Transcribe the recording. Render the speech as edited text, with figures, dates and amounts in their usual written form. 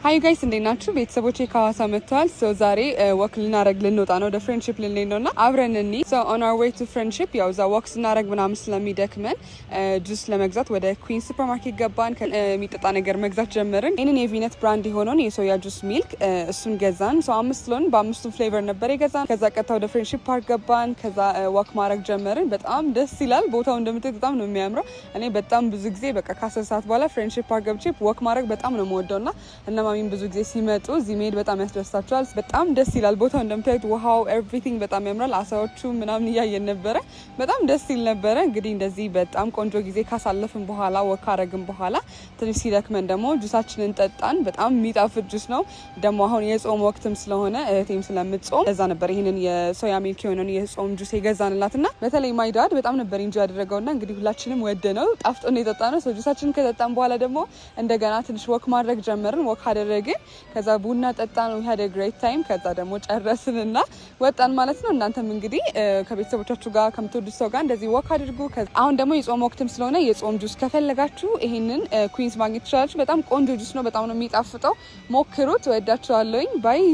Hi guys፣ እንዴት ናችሁ? ቤተሰቦቼ ከሀዋሳ መጥተዋል። So ዛሬ walk ልናደርግ ልንወጣ ነው፣ ወደ Friendship ልንሄድ ነው እና አብረን እኒ so on our way to Friendship ያው እዛ walk ስናደርግ ምናምን ስለሚደክመን ጁስ ለመግዛት ወደ Queen ሱፐርማርኬት ገባን። የሚጠጣ ነገር መግዛት ጀመርን። ይህንን የቪነት brand የሆነውን የ soya juice milk እሱን ገዛን። So አምስት ሎን በአምስቱ flavor ነበር የገዛን። ከዛ ቀጥታ ወደ Friendship Park ገባን። ከዛ walk ማድረግ ጀመርን። በጣም ደስ ይላል። ቦታው እንደምታዩት በጣም ነው የሚያምረው። እኔ በጣም ብዙ ጊዜ በቃ ከ10 ሰዓት በኋላ Friendship Park ገብቼ walk ማድረግ በጣም ነው የምወደው እና እነ ማሚም ብዙ ጊዜ ሲመጡ እዚህ መሄድ በጣም ያስደስታቸዋል። በጣም ደስ ይላል ቦታው እንደምታዩት፣ ውሃው everything በጣም ያምራል። አሳዎቹ ምናምን እያየን ነበረ። በጣም ደስ ይል ነበረ። እንግዲህ እንደዚህ በጣም ቆንጆ ጊዜ ካሳለፍን በኋላ፣ walk ካረግን በኋላ ትንሽ ሲደክመን ደግሞ ጁሳችንን ጠጣን። በጣም የሚጣፍጥ ጁስ ነው። ደግሞ አሁን የጾም ወቅትም ስለሆነ እህቴም ስለምትጾም ለዛ ነበር ይህንን የ soya milk የሆነውን የጾም ጁስ የገዛንላት እና በተለይ my dad በጣም ነበር enjoy ያደረገውና እንግዲህ ሁላችንም ወደነው ጣፍጦን የጠጣነው። So ጁሳችንን ከጠጣን በኋላ ደግሞ እንደገና ትንሽ walk ማድረግ ጀመርን። Walk አደረግን። ከዛ ቡና ጠጣን። We had a great time። ከዛ ደግሞ ጨረስንና ወጣን ማለት ነው። እናንተም እንግዲህ ከቤተሰቦቻችሁ ጋር፣ ከምትወዱት ሰው ጋር እንደዚህ walk አድርጉ። አሁን ደግሞ የጾም ወቅትም ስለሆነ የጾም ጁስ ከፈለጋችሁ ይሄንን Queens ማግኘት ትችላላችሁ። በጣም ቆንጆ ጁስ ነው። በጣም ነው የሚጣፍጠው። ሞክሩት። ወዳችኋለሁኝ። Bye።